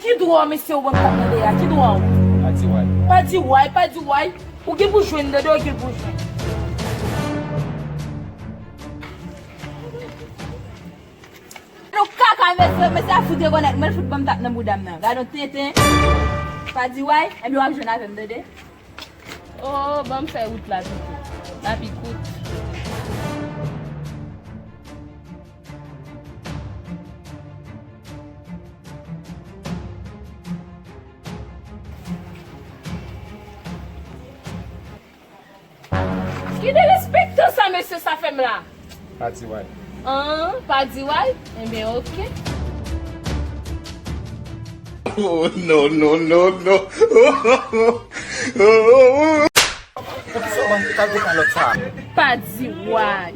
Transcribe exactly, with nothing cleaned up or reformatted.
Ki dwa w, mesye, ou ban m t ap mande a? Ki dwa w? Pa di way. Pa di way, pa di way. Ou gen pou jwenn, Dede, ou gen pou jwenn. Nou kaka, mesye, mesye a fout rekonèt mwen, l fout ban m tap nan bouda m nan. Gad yon tenten. Pa di way, ebyen w ap jwenn avè m, Dede. Oh, ban m fè wout la pito. La pi kout. Ki derespektan sa mesye sa fè m la? Pa di way. An, pa di way? Enben, oke. Oh, no, no, no, no. Poukisa w ban m kalite kalòt sa? Pa di way.